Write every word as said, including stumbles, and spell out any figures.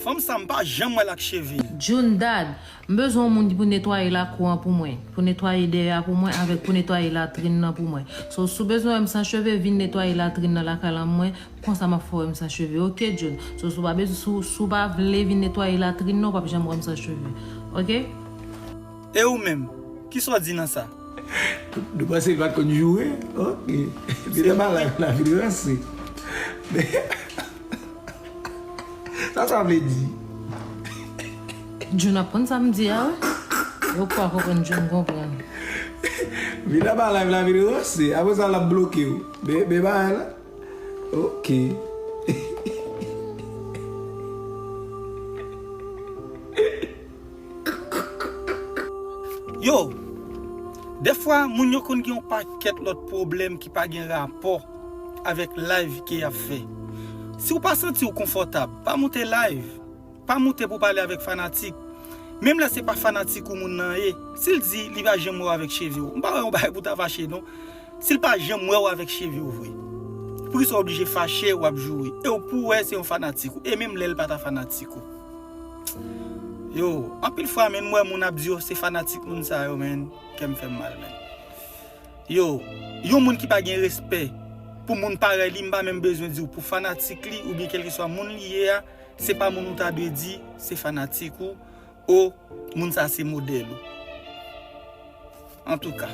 Fanm sa m pa janm wè l ak cheve l. June, Dad, m bezwen yon moun ki pou netwaye lakou an pou mwen, pou netwaye dèyè a pou mwen, avèk pou netwaye latrin nan pou mwen. So, si w bezwen wè m san cheve, vin netwaye latrin nan lakay la mwen, konsa m ap fè w wè m san cheve, oke, June? So, si w pa bezwen, si w, si w pa vle vin netwaye latrin nan, w p ap janm wè m san cheve, oke? E ou menm, kisa w di nan sa? Nou panse l pa t konn joure? Oke. Li nan malay la vin ranse. Sa sa vle di? June ap konn sa m di a, wi. Yo pa konprann, June konprann. Vin nan malay la vin ranse. Apre sa l ap bloke w. Men men bagay la. Oke. Yo, dèfwa moun yo konn gen yon pakèt lòt pwoblèm ki pa gen rapò avèk live ke y ap fè. Si w pa santi w konfòtab, pa moute live, pa moute pou pale avèk fanatik. Menm lè se pa fanatik ou moun nan ye, si l di li pa janm wè w avèk cheve w, m pa wè yon bagay pou ta fache non. Si l pa janm wè w avèk cheve w vre, poukisa w oblije fache w ap joure? E w pou wè se yon fanatik ou, e menm lè l pa ta fanatik ou. Yo, anpil fwa menm m wè moun ap di yo se fanatik moun sa yo, menm kè m fè m mal menm. Yo, yon moun ki pa gen respè pou moun parèy li, m pa menm bezwen di w pou fanatik li oubyen kèlkeswa moun li ye a, se pa moun ou ta dwe di se fanatik ou, o moun sa se modèl ou. Antouka.